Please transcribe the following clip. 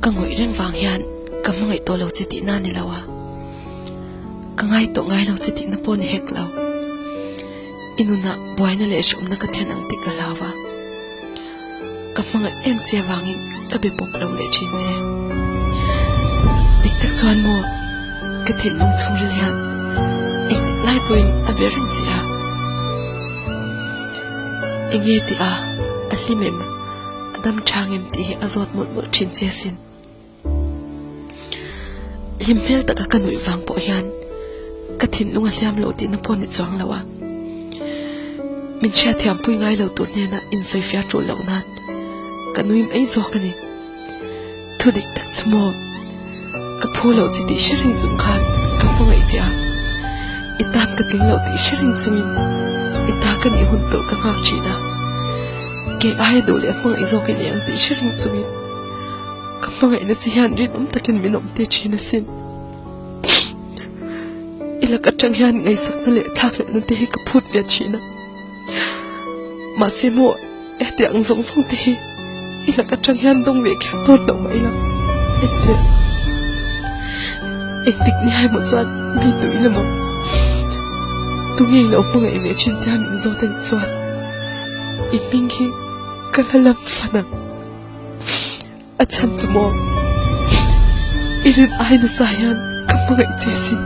Ka ngawih reng vang hian ka hmangaih tawh lo che tihna a ni lo a, ka ngai tawh ngai lo che tihna pawh a ni hek lo. I nunah buaina leh hrehawmna ka thlen ang tih ka hlau a, ka hmangaih em che avangin ka be pawp lo leh thin che. Dik tak chuan maw ka thinlung chhungril hian engtik lai pawhin a be reng che a, enge tih a, a hlim em? A dam chang em tih hi a zawt mawlh mawlh thin che asin. Hlim hmel taka ka nuih vang pawh hian ka thinlung a hliam loh tihna pawh ni chuang lo a. Min hriatthiam pui ngai lo tur hnena insawifiah tul loh nan ka nui mai zawk a ni. Thu dik tak chu maw? Ka phu loh chi tih hre reng chung khan ka hmangaih che a, i tan ka tling loh tih hre reng chungin i ta ka nih hun tur ka nghak thin a, kei aia duh leh hmangaih zawk i nei ang tih hre reng chungin ka hmangaihna che hian rinawm takin min awm tir thin asin. I lak atang hian ngaihsakna leh thlakhlelhna te hi ka phut ve thin a, mahse maw Hetiang zawng zawng te hi i lak atang hian dawng ve kher dawn lo mai la. Engtik engtik ni hai maw chuan mi tuin emaw tunge i lo hmangaih ve thin tia min zawt anih chuan i hming hi ka la lam fan ang. A chhan chu maw i rin ai nasa hian ka hmangaih che sin.